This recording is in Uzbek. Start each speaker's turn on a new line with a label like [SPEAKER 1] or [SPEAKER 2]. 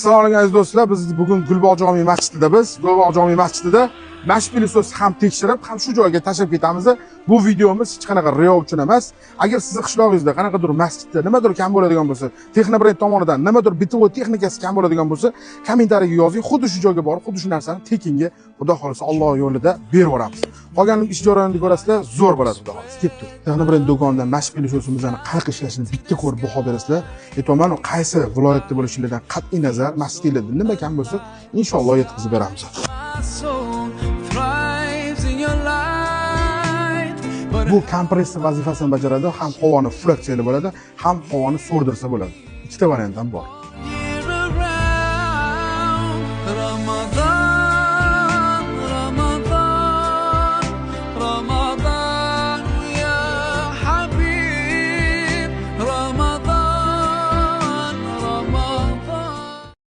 [SPEAKER 1] Assalomu alaykum, aziz do'stlar. Biz bugun Gulbog' jome masjidida biz. Gulbog' jome masjidida masjid пылесос ham tekshirib, ham shu joyga tashlab ketamiz. Bu videomiz hech qanaqa riyo uchun emas. Agar sizni qishlog'ingizda qanaqadir masjidda nimadir kam bo'ladigan bo'lsa, Texnobrend tomonidan nimadir бытовой texnikasi kam bo'ladigan bo'lsa, kommentariyaga yozing. Xuddi shu joyga borib, xuddi shu narsani tekinga, Xudo xohlasa, Alloh yo'lida berib yuboramiz. Qolgan ish jarayonini ko'rasizlar, zo'r bo'ladi, Xudo xohlasa. Ketdik. Texnobrend do'konidan masjid пылесос imizni qanaqa ishlashini bitta ko'rib baho berasizlar. Aytyapman, qaysi viloyatda bo'lishinglardan qat'iy nazar, masjidinglarda nima kam bo'lsa, inshaalloh yetkazib beramiz.
[SPEAKER 2] My soul thrives in your light. But
[SPEAKER 1] Bu kompressor vazifasini bajaradi, ham havoni puflatsa bo'ladi, ham havoni so'rdirsa bo'ladi. Ikkita variant ham bor.